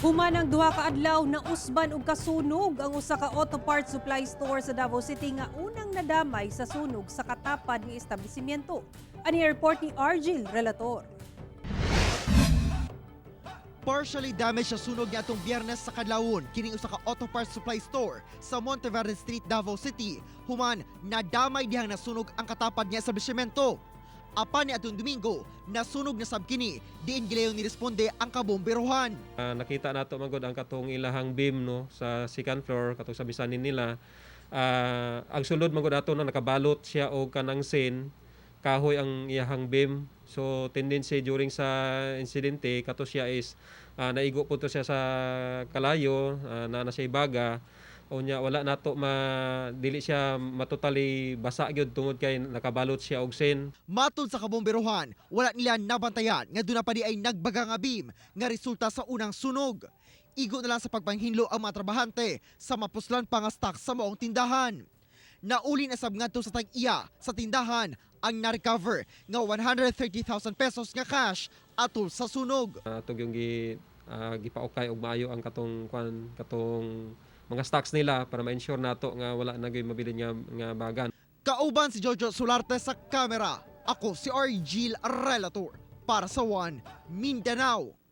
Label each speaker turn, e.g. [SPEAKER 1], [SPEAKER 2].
[SPEAKER 1] Human ang duha ka adlaw, nausban og kasunog ang usa ka auto parts supply store sa Davao City nga unang nadamay sa sunog sa katapad nga establishmento. Ani report ni Argil Relator.
[SPEAKER 2] Partially damaged sa sunog niadtong Biyernes sa kadlawon kining usa ka auto parts supply store sa Monteverde Street, Davao City. Human nadamay dihang nasunog ang katapad nga establishmento. Apan niadtong Domingo, nasunog na sab kini diin gilayon ni responde ang kabomberohan.
[SPEAKER 3] Nakita nato man gud ang katong ilahang beam, no, sa second floor, katong sa bisanin nila. Ang sulod man gud ato na nakabalot siya og kanang sin kahoy ang iyahang beam. So tendency during sa insidente kato siya is naigo po to siya sa kalayo, na siya ibaga. Unya wala nato ma dili siya matotally basa gyud tungod kay nakabalot siya og sin.
[SPEAKER 2] Matod sa kabomberohan, wala nila nabantayan nga duna pa diay nagbaga nga beam nga resulta sa unang sunog. Igo na lang sa pagpanghinlo ang mga trabahante sa mapuslan pa nga stock sa maong tindahan. Nauli na sab ngadto sa tag-iya sa tindahan ang na-recover nga 130,000 pesos nga cash atol sa sunog.
[SPEAKER 3] Atong yung gipaukay og maayo ang katong kwan, katong mga stocks nila para ma-ensure nato nga wala na gyud mabilin nga bagan.
[SPEAKER 2] Kauban si Jojo Solarte sa kamera. Ako si Argil Relator para sa One Mindanao.